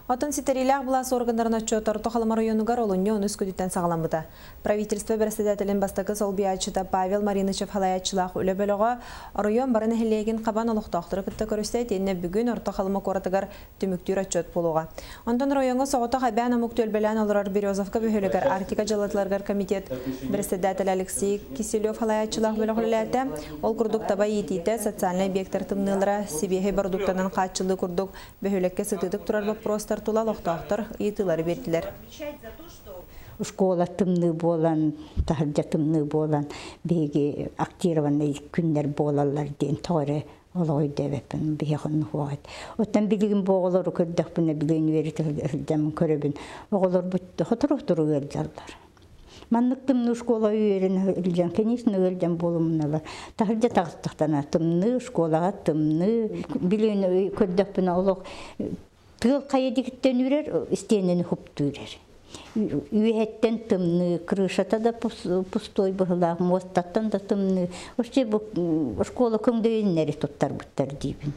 Оттон ситэриилээх былаас органнарын отчуота Орто Халыма оройуонугар олунньу 13 күнүттэн саҕаламмыта. Правительство бэрэссэдээтэлин бастакы солбуйааччыта Павел Маринычев халайааччылаах үлэ бөлөҕө оройуон бары нэһилиэгин хабан олохтоохтору кытта көрүстэ итиэннэ бүгүн Орто Халыма куоратыгар түмүктүүр отчуот буолуоҕа. Онтон оройуоҥҥа соҕотох эбээн омук түөлбэлээн олорор Березовка бөһүөлэгэр Арктика дьыалатыларыгар комитет бэрэссэдээтэлэ Алексей Киселев халайааччылаах бөлөх үлэлээтэ. Ол курдук таба иитиитэ, социальнай объектар тымныылара, сибиэһэй бородууктанан хааччыллыы курдук бөһүөлэккэ сытыытык турар боппуруостар тула олохтоохтор ыйытыылары биэрдилэр. Школа тымныы буолан, таһырдьа тымныы буолан, биһиги актированный күннэр буолаллар диэн тоҕо эрэ олох өйдөөбөппүн биһиэхэ хуоҕат. Оттон билигин бу оҕолору көрдөхпүнэ билигин үөрэтэ сылдьаммын көрөбүн. Оҕолорбут хотору-хотору ыалдьаллар. Маннык тымныы школа үөрэнэ илдьэн, конечно, ыалдьан буолумуналар. Таһырдьа таҕыстахтана тымныы, школаҕа тымныы. Билигин көрдөхпүнэ олох тыал хайа диэкиттэн үрэр, истиэнэни хуптуу үрэр. Үөһэттэн тымныы, крышата да пустой быһылаах, муостаттан да тымныы. Вообще бу школа көҥдөйүннэри туттарбыттар диибин.